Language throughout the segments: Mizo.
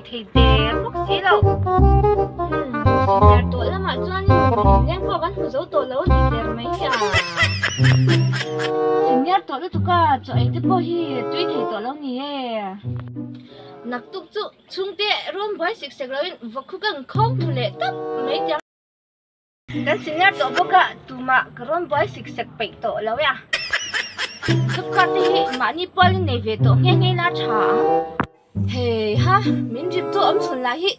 thei der bawk si lo. Senior tawh lamah chuanin leng pawh kan hmu zo tawh lo a ni der mai hi a. Senior tawh lutuk a, chaw ei te pawh hi tui thei tawh lo ni e. Naktuk chu chhungte rawn buai sik sek loin vawkhu ka inkhawm thu leh tawp mai tiang. Kan senior tawh bawk a, tumah ka rawn buai sik sek peih tawh lo e a. Job card te hi mahni pualin nei ve tawh nghe nghe ila tha ang. Hei ha, min rip tu awm chhun lah hi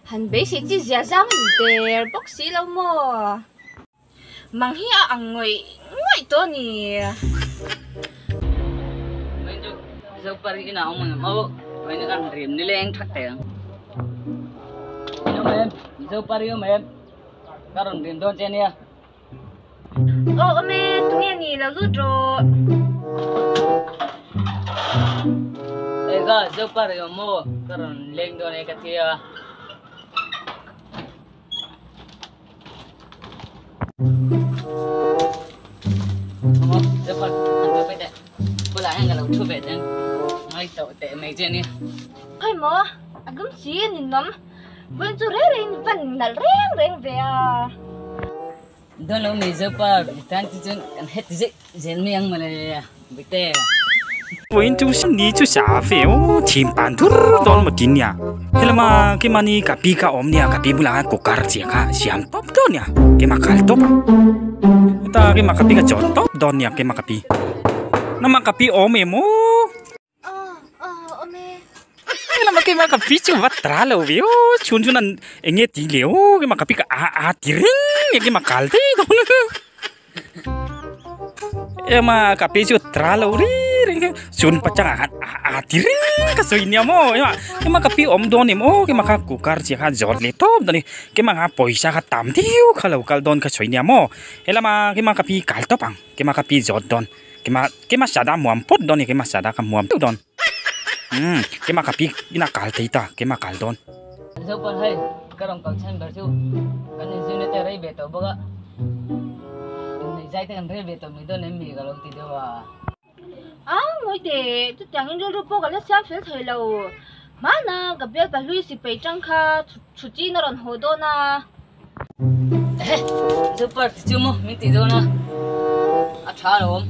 han beisei chi zia zang a ni der bawk si lo maw? Mang hi a ang ngawih ngawih tawh a ni. Mai chu Zopari inah awm ang em aw, mai chu kan rem nileng that thei ang. In awm em? Zopari awm em? Ka rawn rin dawn che nia. Aw awm e, tunge ni lo lut rawh. Eng ka Zopa ri awm maw? Ka rawn leng dawn e ka ti a. Awm Zopa an lo pe teh. Bulah hian ka lo thu ve teh. Ngai tawh teh mai che nia. Khawi maw? A lum si a ninawm. Vawiin chu reng reng in van nalh reng reng ve a. Dawn lo mi Zopa tan te chuan kan het zet zel mai ang mawle Bute. Vawiin chu ni chu sa ve aw thim pan thur dawn maw tin nia helama keimahni ka pi kha awm nia ka pi bulah khan kukar chiah kha siam tawp dawn nia keimah kal tawp ang heta keimah ka pi ka chawn tawp dawn nia keimah ka pi namah ka pi awm em aw. Helama keimah ka pi chu va tra lo ve aw chhun chhun an eng nge ti leh aw keimah ka pi ka a a ti reng nge keimah kal daih dawn ema ka pi chu tra lo ri reng kha chhun pachangah khan a a ti reng ka sawi nia maw ema keimah ka pi awm dawn em aw keimah kha cooker chiah kha zawt leh tawp dawn a ni keimah kha pawisa kha tam deuh kha lo kal dawn ka sawi nia maw helama keimah ka pi kal tawp ang keimah ka pi zawt dawn. Keimah keimah sada muam phawt dawn a ni keimah sada ka muam deuh dawn umm keimah ka pi inah kal thei ta keimah kal dawn. Zopawn hei ka rawn kal chhan ber chu kan inzirna te rei ve tawh bawk a inneih zai te kan rel ve tawh mai dawn em mi ka lo ti deuh a. A ngawi teh chutiangin rilru pawh ka la siam fel thei lo hmana ka bial pahlui sipai tang kha chhutin a rawn haw dawn a. Super ti chu maw min tih dawn a a tha alawm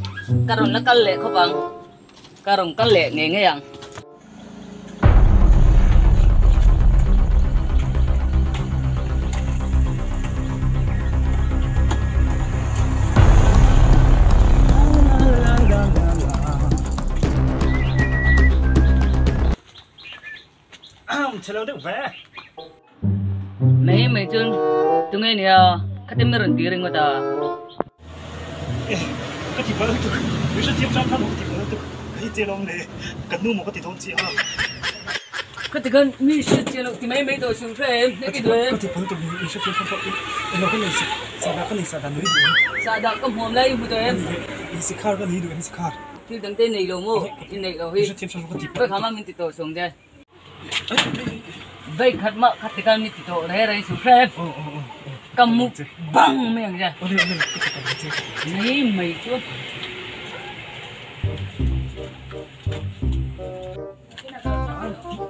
ka rawn la kal leh khawp ang ka rawn kal leh ngei ngei ang. Chhelo deuh ve. Mai mai chuan tunge nia khatin mi rawn ti ringawt a. Ka ti bal lutuk mi hrethiam hram hram ka ti bal lutuk ka hi chian awm le ka nu maw ka ti dawn chiah a. Ka ti khan mi hriat chian loh ti mai mai tawh suh hre em ka ti duh em. Ka ti bal lutuk mi hrethiam hram hram eng lo ka nei sahdah ka nei sahdah nui duh em. Sahdah ka hmuam lai i hmu tawh em. Sikhar ka nei duh em sikhar. Thil dang te nei lo maw i neih loh hi. Veikhama min ti tawh suh ang che. Veikhat mah khat ti khan mi ti tawh reng reng suh hre. Ka mu bang mai ang che. Mai mai chu.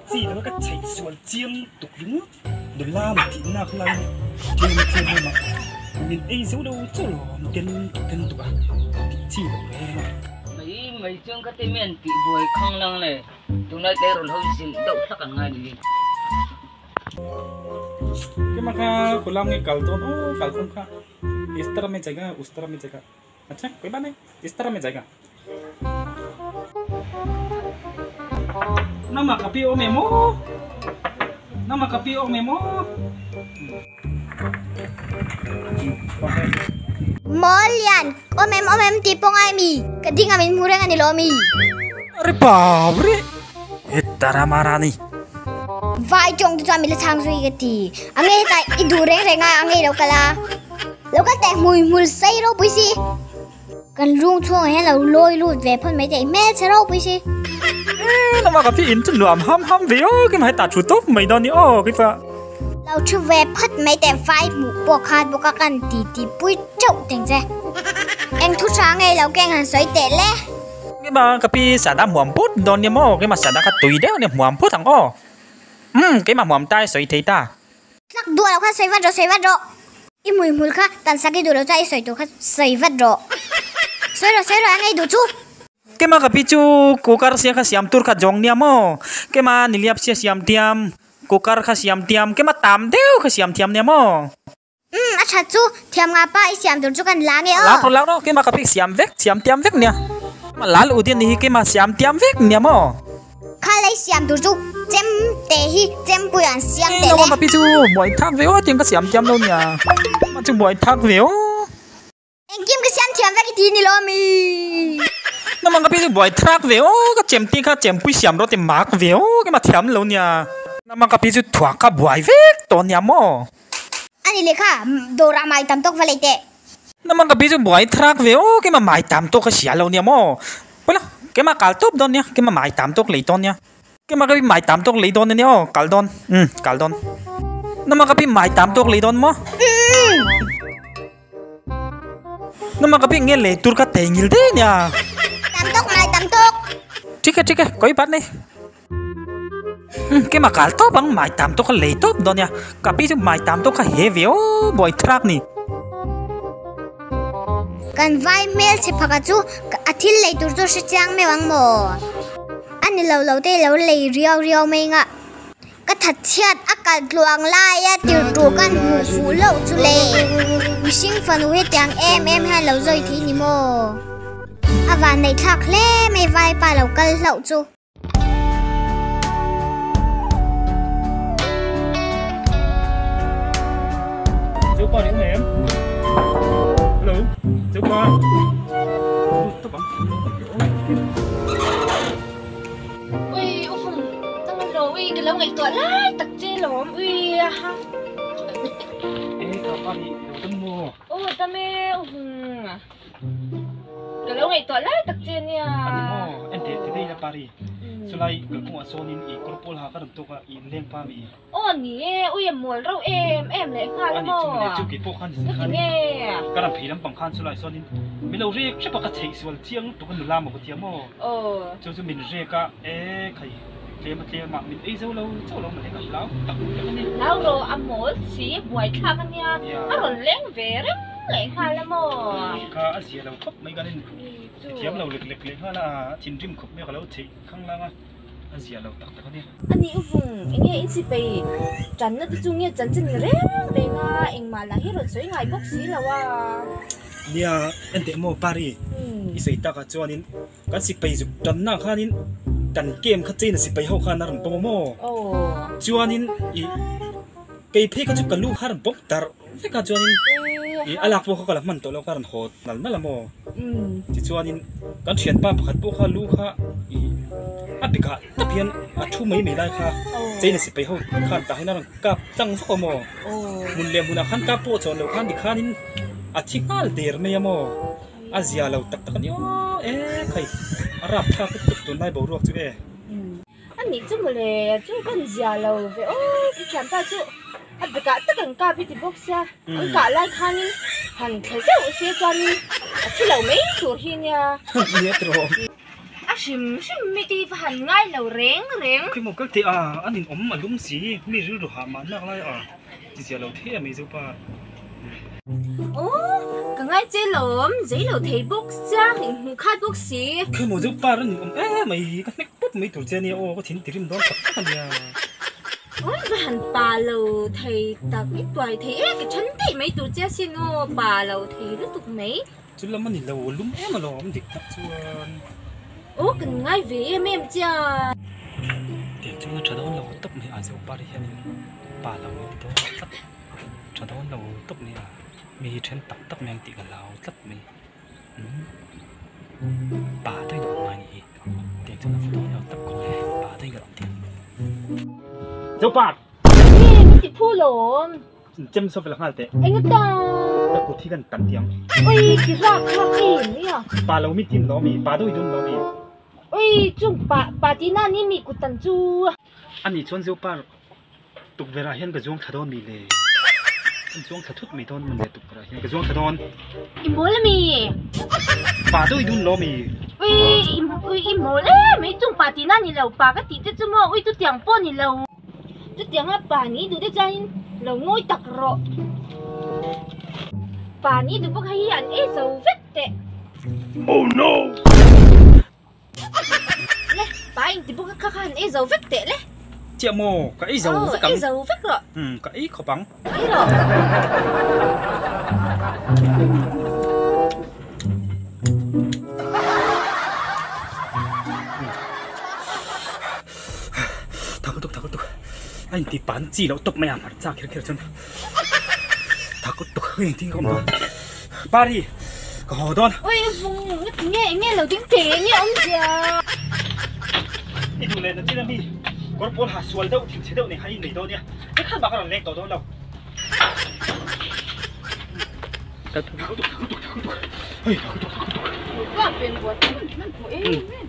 Chi dang ka chheih sual chiang tuk ringawt. Nula ma tih nak lai tlem tlem emaw min ei zo lo chauh lo awm ten tuk ten tuk a tih chi loh reng a. Mai mai chuan ka ti mian tih buai khang lang le tunlai tleirawl ho zilh deuh hlak an ngai ni. Kema kha khulam nge kal dawn aw kal dawn kha is taraf mein jayega us taraf mein jayega acha koi baat nahi is taraf mein jayega. Nama ka pi awm em aw Nama ka pi awm em aw. Mawl lian awm em awm em tih pawh ngai mi ka ding a min hmu reng a ni lo mi. Arre baap re heta rama ra ni. Vai tawng te chuan min la chhang zui ka ti. A nge hetah i duh reng reng a a ngei lo kal a. Lo kal teh hmui hmul sei ropui si. Kan rung chhungah hian lo lawi lut ve phawt mai teh hmelchhe ropui si. E lama ka phi in chu nuam ham ham ve aw ke mai ta thu tawp mai dawn ni aw ke pa. Lo thu ve phawt mai teh vai hmuh pawh khan bawk a kan ti ti pui teuh teng che. Eng thu tha ngei lo keng han sawi teh le. Ke ma ka pi sada hmuam phut dawn nia maw ke ma sada kha tui deuh nia hmuam phut ang aw. Umm keimah hmuam ta i sawi thei ta. Tlak duah lo kha sawi vat rawh sawi vat rawh. I hmuihmul kha tan sak i duh lo chuan i sawi tur kha sawi vat rawh. Sawi rawh sawi rawh a ngei duh chu. Keimah ka pi chu cooker sia kha siam tur kha zawng nia maw? Keimah niliap sia siam tiam, cooker kha siam tiam, keimah tam deuh kha siam thiam nia maw? Umm a that chu, thiam nga pa i siam tur chu kan la nge aw. Lak rawh lak rawh, keimah ka pi siam vek, siam tiam vek nia. Keimah lal u dian ni hi keimah siam tiam vek nia maw? Kha lei siam tur chu chem te hi chempui an siam teh le. Keimah ka pi chu buai thak ve aw, tiang ka siam tiam lo nia. Keimah chu buai thak ve aw. Engkim ka siam thiam vek i ti ni lo mi. Namang ka pi chu buai thak ve aw, ka chem ti kha chempui siam rawh ti mak ve aw, keimah thiam lo nia. Namang ka pi chu thuak kha buai vek tawh nia maw. Ani lehkha dawrah mai tam tawk va lei teh. Namang ka pi chu buai thak ve aw, keimah mai tam tawk ka hria lo nia maw. Pawila keimah kal tawp dawn nia, keimah mai tam tawk lei dawn nia. Keimah ka pi mai tam tawk lei dawn ania aw, kal dawn, umm kal dawn. Namang ka pi mai tam tawk lei dawn maw. Namang ka pi nge lei tur ka thei ngil daih ania. Tam tawk mai tam tawk. Thik e thik e, kawi bat nei. Umm keimah kal tawp ang mai tam tawk kha lei tawp dawn nia. Ka pi chu mai tam tawk kha he ve aw buai thrak ni. Kan vai hmel chhe phaka chu a thil lei tur chu hre chiang meuh ang maw? A ni lo lo te lo lei riau riau mai nga. Ka thatchhiat a kal tluang laia tir tur kan hmuh fuh loh chu le. Mihring fanu hetiang em em hian lo zawi thei ni maw? A vanneih thlak hle mai vaipa lo kal hlauh chu. Zopa ni awm em? Hello, Zopa. Ui, u Fung, tang an lo, ui, ka lo ngaihtuah lai tak che lawm, ui, a ha. E, ka pa nih, lo dam maw? Aw, dam e, u Fung. Ka lo ngaihtuah lai tak che nia. A ni maw, en teh teh daih la Pari. Chulai kalkawngah sawnin i kawr pawl ha ka rawn tawk a, i inleng pa mi. Aw ni e, ui a mawl reuh em em leh nghal maw? A ni chu mawle, chu kei pawh khan zin khan ka ram phei lampang khan chulai sawnin min lo rek hrep a, ka chheih sual chiang lutuk a nula maw ka tia maw? Chu chu min rek a, e khai tlem a tlem a, min ei zo lo chauh lo mawle ka hlau tak tak a ni. Hlau rawh a mawl si, buaithlak a nia, a rawn leng ve reng leh nghal a maw? Kha a zia lo khawp mai kan in thiam lo lek lek leh nghal a, a thinrim khawp mai a ka lo chheih khanglang a. A zia lo tak tak a nia. A nih u vung, enge in sipei tanna te chu nge chanchin reng reng a, engmah lah hi rawn sawi ngai bawk si lo a. Nia, enteh maw Pari, i sawi takah chuanin kan sipei zuk tanna khanin kan camp kha chain a sipei ho khan a rawn bawm a maw? Chuanin i kei phei kha chu ka lu kha a rawn bawm darh vek a chuanin i a lak pawh kha ka la hman tawh lo kha a rawn haw nal nal a maw? Tichuanin kan thianpa pakhat pawh kha lu kha ih a bikah tak hian a thu mai mai lai kha China sipai ho khan tah hian a rawn kap tlang vak a maw hmun leh hmunah khan kap pawh chawn loh khan tikhanin a thi nghal der mai a maw a zia lo tak tak a ni aw e khai a rapthlak lutuk tunlai boruak chu e. A nih chu mawle chu kan zia lo ve aw i thianpa chu a bekah tak an kap i ti bawk sia an kah lai khanin han thle zeuh se chuanin a thi lo mai tur hi nia. Nia tiraw. A hrim hrim mi te hi va han ngai lo reng reng. Khi maw kal teh a an in awm a lum si mi rilru hah mah nak lai a ti zia lo thei a mai zopa. Aw ka ngai che lawm zei lo thei bawk sia inhmuh khat bawk si. Khi maw zopa ran in awm em mai ka hnek pawp mai tur che ania aw ka thin tirim dawn tak tak ania. Aw va han pa lo thei tak i tuai thei e ka then daih mai tur che asin aw pa lo thei lutuk mai. Chu lam a ni lo lum em alawm dik tak chuan. Aw kan ngai ve em em chia. Tiang chuan a tha dawn lo tawp mai a zopa te hianin pa lo an ti dawn tlat. Tha dawn lo tawp mai a, mi hi then tak tak mai ang tih ka hlau tlat mai umm pa daih duh ngai ni hi tiang chuan a fu dawn lo tawp khawp e pa daih ka awm tiang. Zopa! Nge min ti phu lawm. Chem saw fel nghal teh. Eng ata? Ka kut hi kan tan tiang. Ui ti rak rak em mai a. Pa lo mi tin lo mi, pa deuh i dun lo mi. Ui chung pa pa ti na ni mi kut tan chu. Ani chuan Zopa Tukverh ah hian ka zuang thla dawn mi le? An zuang thla thut mai dawn mawn le tukverh ah hian ka zuang thla dawn. I mawl a mi? Pa deuh i dun lo mi? Ui i ui i mawl em mai chung pa tihna ni lo pa ka tih te chu maw ui chutiang pawh ni lo. Chutianga pa ni duh te chuanin lo ngawi tak rawh. Pa ni duh bawk hei hi an ei zo vek teh. Oh no! Le, pa in ti bawk a kha kha han ei zo vek teh le. Chiah maw, ka ei zo vek ang. Ei zo vek rawh. Umm, ka ei khawp ang. Ei rawh. Thak lutuk, thak lutuk. A inti pan chi loh tawp mai a, hmarcha kher kher chuan. Thak lutuk, hei engtin ka awm dawn. Pari, ka haw dawn. Oi, vung, nge nge lo ding teh, nge awm zia. I duh leh na chin ami, kawr pawl ha sual deuh, thinchhe deuh nei kha i nei dawn nia. He khan bak a rawn leng tawh dawn lo. Thak lutuk, thak lutuk, thak lutuk. Hei, thak lutuk, thak lutuk. Ka pen buat hman hman hmuh em em.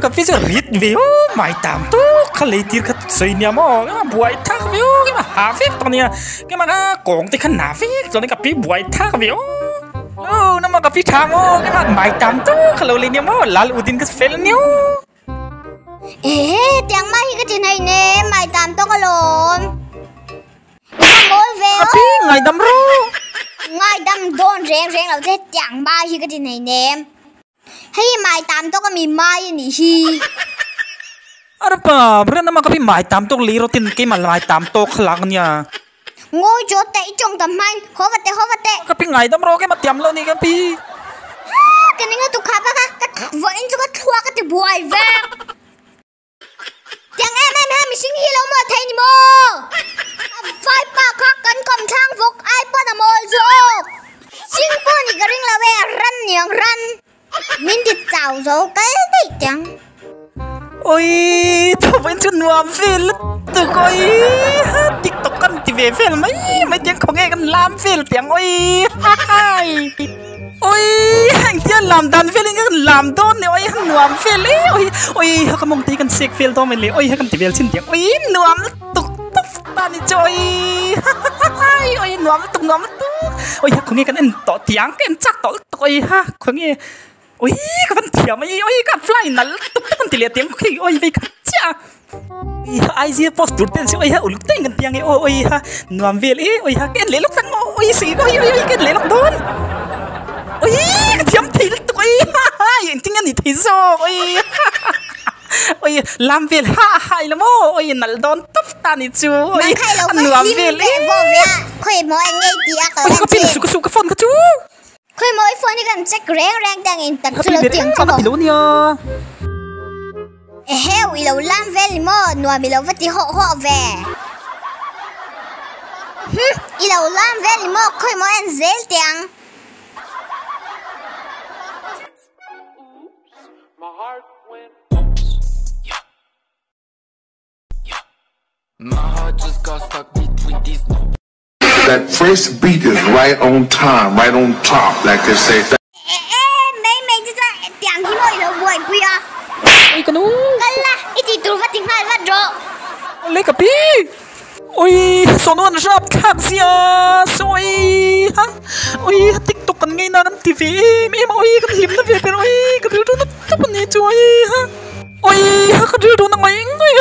Ka pi chu rit ve aw mai tam tuk kha lei tir kha sawi nia maw ema buai thak ve aw ema ha vek tawh nia ema kha kawng te kha na vek chuan ka pi buai thak ve aw aw nama ka pi tha maw ema mai tam tuk kha lo lei nia maw lal udin ka fel nia aw. Ehe, tiang mai hi ka chin hei ne, mai tam tawk alawm. I va mawl ve aw. Api, ngaidam ru. Ngaidam dawn reng reng lo che, tiang mai hi ka chin hei ne. Hei mai tam tawk ami mai a nih hi. Arpa, Brenda ma ka pi mai tam tawk lei rawtin keimah mai tam tawk kha lak ania. Ngawi chaw teh i tawng tam hmain haw va teh haw va teh. Ka pi ngaidam rawh keimah tiam lo ni ka pi. Haa ka ning a tuk khap a kha ka vawiin chu ka thluak ka ti buai vek. Tiang em em hian mihring hi lo maw thei ni maw? A vaipa kha kan kawm thlang vawk ai pawn a mawl zawk. Hring pawh ni ka ring lo e a ran niang ran. Min ti chau zo kal daih tiang. Oi thawin chu nuam vel lutuk oi ha tiktok kan ti ve vel mai mai tiang khawnge kan lam vel tiang oi ha hai oi engtia lam dan vel in kan lam dawn ni oi ha nuam vel e oi oi ha ka mawng te hi kan sek vel dawn mai le oi ha kan ti vel chin tiang oi nuam lutuk tawp ta ni chu oi ha ha hai oi nuam lutuk nuam lutuk oi ha khawnge kan en tawh tiang ka en chak tawh lutuk oi ha khawnge Ui ka van thiam a ui ka fly nal tuk tuk an ti leh tiang khi ui vei khat chiah a ui ha IG post tur te an si ui ha uluk te in kan tiang e aw ui ha nuam vel e ui ha ka en leh lawk tak maw ui si ui ui ui ka en leh lawk dawn ui ka thiam thei lutuk ui ha ha engtin nge ni thei zawk ui ha ha ui lam vel ha ha ila maw ui nal dawn tawp ta ni chu ui a nuam vel e ui ka pin su ka su ka phone kha chu. Khawi maw i phone hi kan check reng reng te ang in tak chu lo tiang chu maw. Eheu i lo lam vel ni maw nuam i lo va ti hawh hawh ve. Hum i lo lam vel ni maw khawi maw en zel tiang. That first beat is right on time, right on top, like they say. E e mai mai chu chuan tiang hi maw i lo buaipui a. Oi ka nu. Kal la, i tih tur va ti nghal vat rawh. Awle ka pi. Oi sawnu an rap thlak zia sawi ha. Oi tiktok kan ngei na kan ti ve em em a oi kan hlim na ve ber oi ka rilru na tawp a ni chu oi ha. Oi ha ka rilru na ngaih ngaih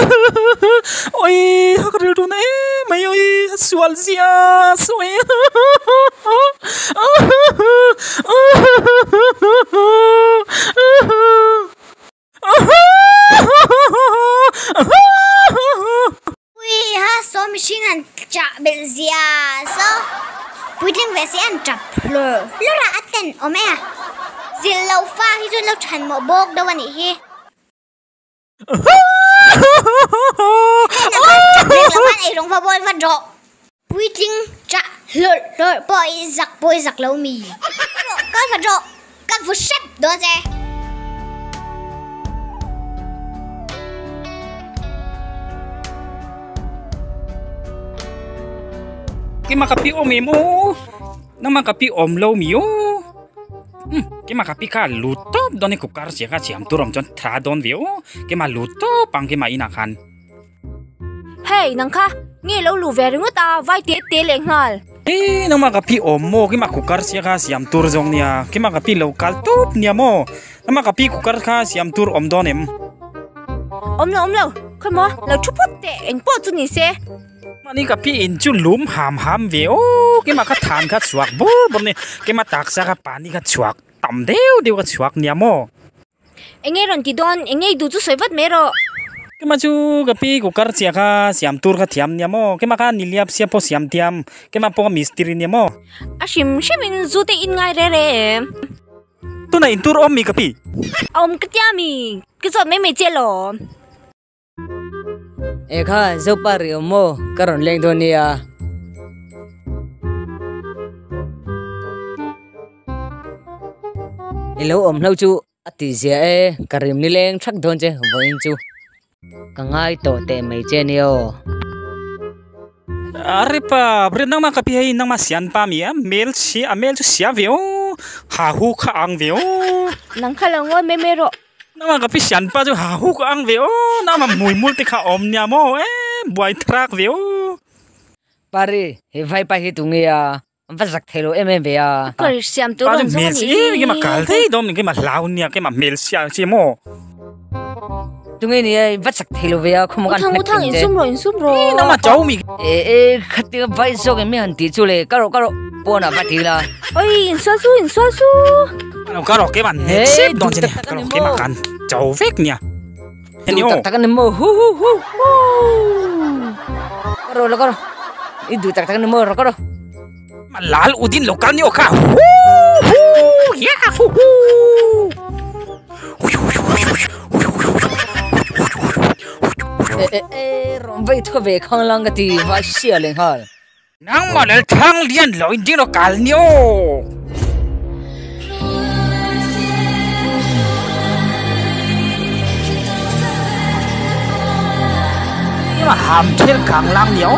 oi ha ka rilru na em mai oi ha sual zia sawi Ui ha saw mihring an chah belh zia saw puitling ve si an tap hlur hlur a a ten awm e a zilh lo fa hi chuan lo than mawh bawk deuh a nih hi. Hei nang khan tap reng lo khan eirawng va bawl vat rawh. Puitling chah hlur hlur pawh i zak pawh i zak lo mi. Rawh kal vat rawh ka vu hrep dawn che. Keimah ka pi awm em aw nangmah ka pi awm lo mi aw umm keimah ka pi kha lut tawp dawn e cooker chiah kha siam tur awm chuan tha dawn ve aw keimah lut tawp ang keimah inah khan. Hei nang kha nge lo luh ve ringawt a vai te te leh nghal. E nangmah ka pi awm maw keimah cooker sia kha siam tur zawng nia keimah ka pi lo kal tawp nia maw nangmah ka pi cooker kha siam tur awm dawn em? Awm lo awm lo khawi maw lo thu phawt teh eng pawh chu ni se. Mahni ka pi in chu lum ham ham ve aw keimah ka than kha chhuak bur bur ni keimah taksa kha pani kha chhuak tam deuh deuh ka chhuak nia maw. Enge rawn ti dawn? Enge i duh chu sawi vat mai rawh. Kema chu ka pi cooker chiah kha siam tur kha thiam nia maw? Kema kha niliap sia pawh siam thiam, kema pawh mistiri nia maw? A hrim hrim in zu te in ngai re re em? Tunah in tur awm mi ka pi? Awm ka tia mi, ka zawt mai mai che law. E kha Zopa ri awm maw ka rawn leng dawn nia. I lo awm hlo chu a ti zia e ka rim ni leng thak dawn che vawiin chu ka ngai tawh teh mai che nia aw. Are pa ri nangmah ka pi hei nangmah sian pa mi a hmel si a hmel chu sia ve aw ha hu kha ang ve aw. Nang kha lo ngawi mai mai rawh. Nama ka pi sian pa chu ha huk ang ve aw nama hmui mul te kha awm nia maw e buai thrak ve aw. Pari he vai pa hi tu nge a va zak thei lo em em ve a. Kar siam tur rawn zawng a nih hi. Keimah kal thei dawn ni keimah hlau nia keimah hmel sia che maw. Tu nge ni a va chak thei lo ve a khawmaw kan Uthang uthang insum rawh insum rawh. E nama chau mi. E e khatia vai zawk em mi han tih chu le ka rawh ka rawh pawnah va ti ila. Oi insual su insual su. Ka rawh keimah hnek sep dawn che ni ka rawh keimah kan chau vek nia. Heni aw. Tak tak ani maw hu hu hu hu. Ka rawh lo ka rawh. I duh tak tak ani maw rawh ka rawh. Lal udin lo kal ni aw kha hu hu ya hu hu. E e e rawn vei thaw ve khang lang ka ti vai sia leh nghal. Nangmah lal thang lian lo in ding lo kal ni aw. Nhưng mà hàm thel càng lang ni aw.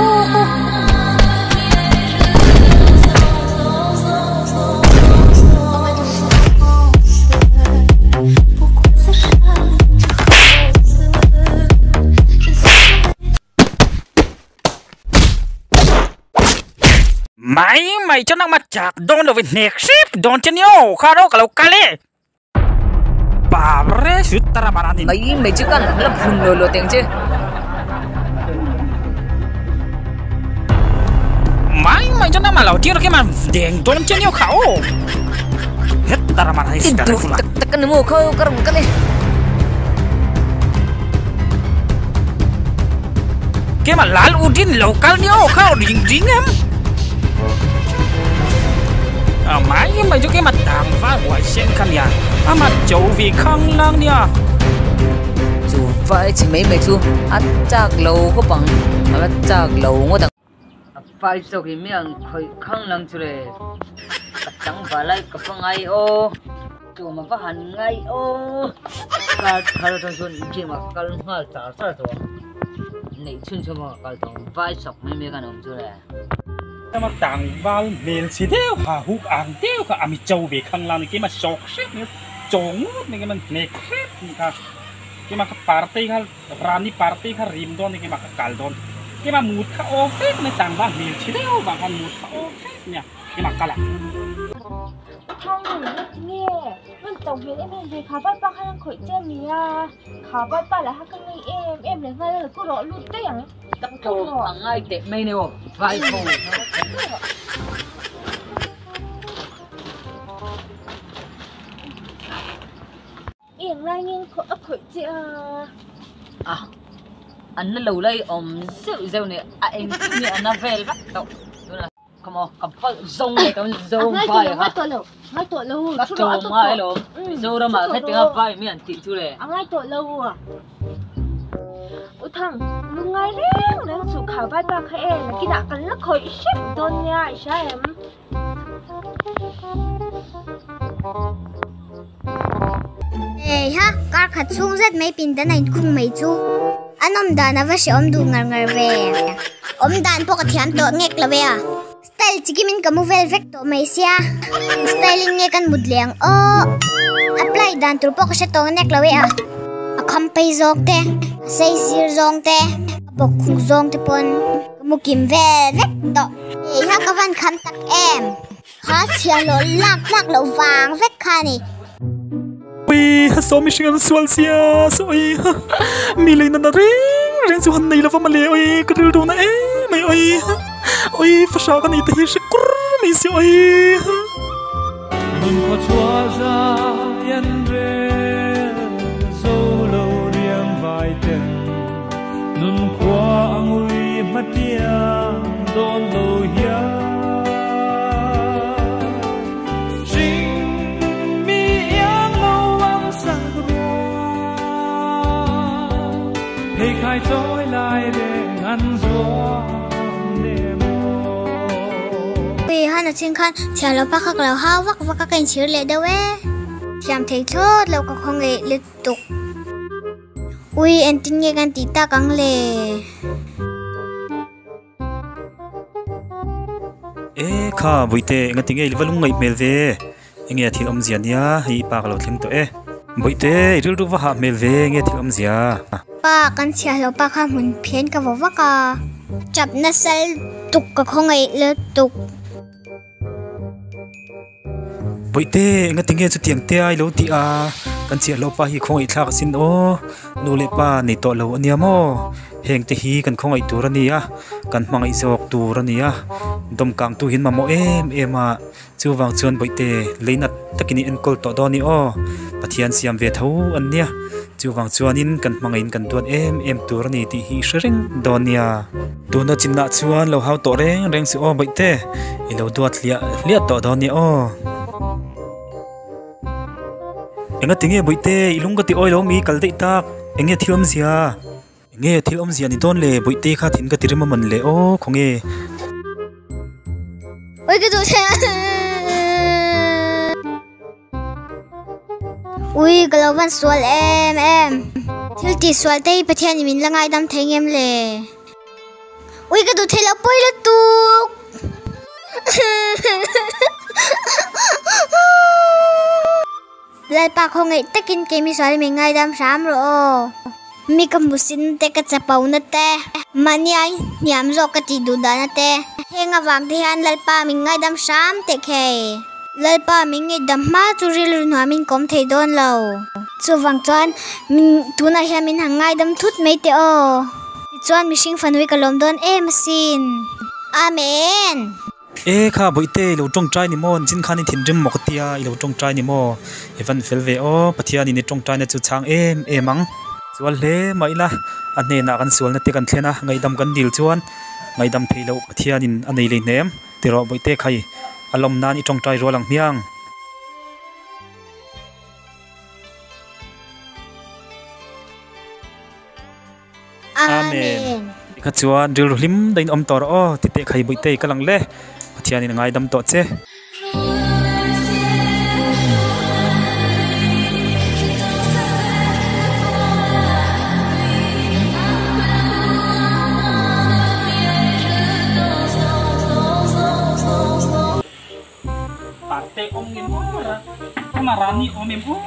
Mai mai cho nang mà chak dawn lo ve hnek hrep dawn che ni aw kha ro ka lo kal e. Babre sut tara marani. Mai mai chu kan la phun lo lo teng che. Mai mai cho nang mà lo tir ke mà deng dawn che ni aw kha aw. Het tara marani I tara duh fula. tak tak ani maw kha ka rawn kal e. Ke mà lal udin lo kal ni aw kha aw ring ring em. À mai mai cho cái mặt tàng va huai sen kha nia a mặt chau vì khang lang nia. Chu vai chi mai mai chu a chak lo khawp ang a la chak lo ngawt ang. A vai zawk hi mi ang khawih khang lang chu le ka tang va lai ka va ngai aw tlawm a va han ngai aw kar thar atang chuan gym ah ka kal nghal char char tawh ang neih chhun chhun pawh ka kal tawh ang vai chawk mai mai khan a awm chu le. Kama tlangval hmel chhe deuh ha huk ang deuh kha a mi cho ve khang lang ni keimah sawk hrep mai chaw ngawt mai keimah hnek hrep ni kha keimah kha party kha rani party kha rim dawn ni keimah kha kal dawn keimah mut kha aw vek mai tlangval hmel chhe deuh vang khan mut kha aw vek nia keimah kal ah. Thang nge rawn to hmel em em ve kha vaipa khan an khawih che a nia kha vaipa lah kha ka ngei em em leh nghal a lo ku rawh lut daih ang. Tak tlawm a ngai teh mai ni aw vai ho. I eng lai nge a khawih che a? A an na lo lai awm zeuh zeuh ni a eng nge a na vel vek tawh tunah come on ka palh zawng leh tawh zawng vai kha ngai tawh lo ngai tawh lo ka tlawm ngai alawm Mizoramah hetianga vai mi an tih chu le a ngai tawh lo U Thang, lungngai reng reng chu kha vaipa kha e, nakinah kan la khawih hrep dawn nia i hria em? Heiha, kar khat chhung zet mai pindan a inkhung mai chu a nawm dan a va hrehawm duh ngar ngar ve. Awm dan pawh ka thiam tawh ngek lo e a. Style chikimin ka mu vel vek tawh mai sia. Style in nge kan mut leh ang aw. Apply dan tur pawh ka hre tawh nek lo e a. A kham phei zawng te, a sei sir zawng te, a bawk khuk zawng te pawn ka mu kim vel vek tawh. Heiha ka van kham tak em. Kha chhiahhlawh lak tlak loh vang vek kha a ni. Ui ha saw mihring an sual sia saw ui ha mi lei nana reng reng chu han nei lova mawle ui ka rilru na em mai ui ha ui fahra ka nei te hi hre kur mai si ui ha. Nun khaw chhuah zai an rel zo lo riang vai ten nun khua a ngui hmatiang dawn lo hian. Ui han a chin khan chhiar lo pa kha ka lo hau vak vak a ka inchhir leh deuh e. Thiam thei thlawt lo ka khawngaih lutuk. Ui engtin nge kan tih tak ang le. E kha Bawihte engati nge i va lung ngaih hmel ve? Enge a thil awmzia nia hei i pa ka lo thleng tawh e. Bawihte i rilru va hah hmel ve enge a thil awmzia? Pa kan chhiahlo pa kha hmun phian ka vaw vak a, tap nasal tuk ka khawngaih lutuk. Bawihte, engati nge chutiang te a i lo tih a? Kan chiahlo pa hi khawngaih thlak asin aw, nu leh pa nei tawh lo a nia maw? Heng te hi kan khawngaih tur a nia, kan hmangaih zawk tur a nia, dawmkang tu hian mamawh em em a, chuvang chuan Bawihte leinat takin i enkawl tawh dawn i aw, Pathian siam ve tho an nia, chuvang chuanin kan hmangaihin kan duat em em tur a ni tih hi i hre reng dawn nia. Tuna chinah chuan lo hau tawh reng reng si aw Bawihte, i lo duat hliah hliah tawh dawn nia aw. Enga tinge Bawihte, i lung ka ti awi lo mi kal daih tak, enge thil awmzia? Enge thil awmzia ni dawn le, Bawihte kha thin ka ti rem a man le aw, khawnge? Ui ka duh thei a. Ui, ka lo van sual em em. Thil tih sual te hi Pathian in min la ngaidam thei ngem le? Ui, ka duh thei lo pawi lutuk. Lalpa khawngaih takin kei mi sual hi min ngaidam hram rawh aw. Mi ka hmusin te ka chapona te, mahni ai hniam zawk ka tih duh dahna te, heng avang te hian Lalpa min ngaidam hram teh khei. Lalpa min ngaihdam hma chu rilru hnuamin ka awm thei dawn lo. Chuvang chuan min tunah hian min han ngaidam thut mai teh aw. Tichuan mihring fanui ka lawm dawn em asin. Amen. E kha Bawihte i lo tawngtai ni maw? Nichin khan i thinrim maw ka tia i lo tawngtai ni maw? I van fel ve aw, Pathianin i tawngtaina chu chhang em em ang. Sual hle mah ila a hnenah kan sualna te kan thlen a, ngaihdam kan dil chuan ngaihdam theih loh Pathianin a nei lei hnem. Tirawh Bawihte khai a lawm nan i tawngtai rual ang hmiang. Amen. Tikha chuan rilru hlim dahin awm tawh rawh aw, titeh khai Bawihte ka lang le, Pathianin a ngaidam tawh che. Parte awm ngem aw ra ama rani awm em aw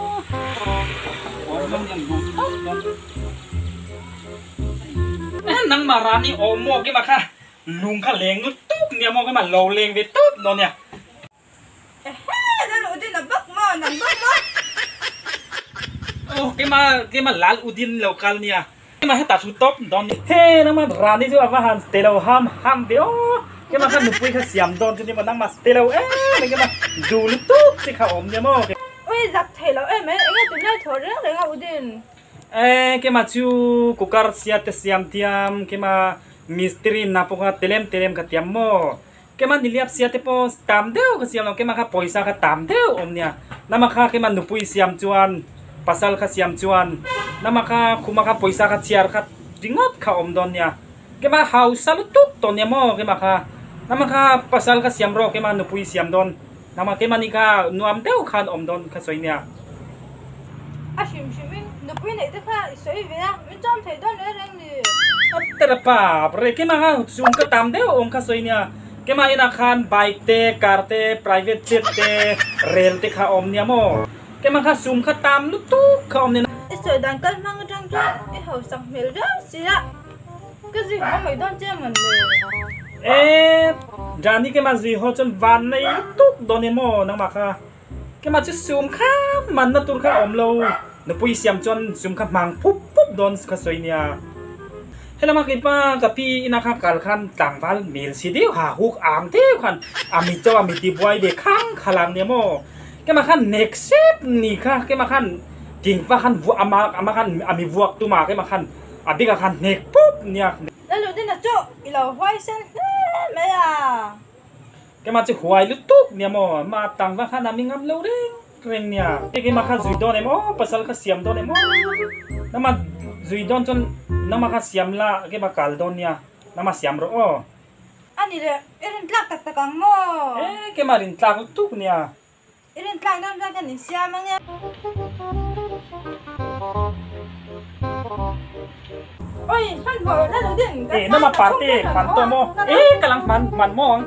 awm lo niang duh tawp dawn nangmah rani awm maw kima kha lung kha leng ngut tawp nia maw kima lo leng ve tawp dawn nia. Ehe Lal Udin a bak maw nang bak maw. Aw kima kima Lal Udin lo kal nia Kema heta thu tawp dawn ni. He nangmah Rani chu ava han stay lo ham ham ve aw. Kema kha nupui kha siam dawn chu ni maw nangmah stay lo em mai kema duh lutuk chi kha awm nia maw. Ui zak thei lo em mai enge tunlai thaw reng reng a Udin. E kema chu cooker sia te siam thiam kema mistiri na pawh kha telem telem kha tiam maw. Kema niliap sia te pawh tam deuh kha siam lo kema kha pawisa kha tam deuh awm nia nama kha kema nupui siam chuan pasal kha siam chuan nama kha khuma kha pawisa kha chhiar kha ringawt kha awm dawn nia kema hausa lutuk tawh nia maw kema kha nama kha pasal kha siam rawh kema nupui siam dawn nama kema ni kha nuam deuh khan awm dawn kha sawi nia. A hrim hrim in nupui neih te kha i sawi ve a min chawm thei dawn reng reng ni. A tera pa re kema kha chung ka tam deuh awm kha sawi nia kema inah khan bike te car te private jet te rel te kha awm nia maw kema kha sum kha tam lutuk kha awm nia. I sawi dan kal hmang atang chuan i hausak hmel viau si a ka zing awm mai dawn che mawn le. E Jani ke ma zui ho chuan van nei lutuk dawn em aw nangmah kha ke ma chu sum kha man na tur kha a awm lo nupui siam chuan sum kha hmang phup phup dawn kha sawi nia helama keipa ka pi ina kha kal khan tlangval mel si deuh ha huk ang deuh khan a mi chauh a mi tibuai ve khang khalang nia maw ke ma khan nek sep ni kha ke ma khan tingva khan ama ama khan a mi vuak tuma ke ma khan a bik ah khan hnek pup nia. Laludina chu i lo huaisen hle mai a. Keimah chu huai lutuk nia maw, mah tang va khan a mi ngam lo reng reng nia. Keimah kha zui dawn em aw, pasal kha siam dawn em aw. Nangmah zui dawn chuan nangmah kha siam la keimah kal dawn nia, nangmah siam rawh aw. A ni le, i rin tlak tak tak ang maw? E, keimah rin tlak lutuk nia. I rin tlak dawn chuan kan insiam ang e. Oi, hmanhmawh la lo ding. Eh, nama parte, man to mo. Eh, kalang man man mo ang.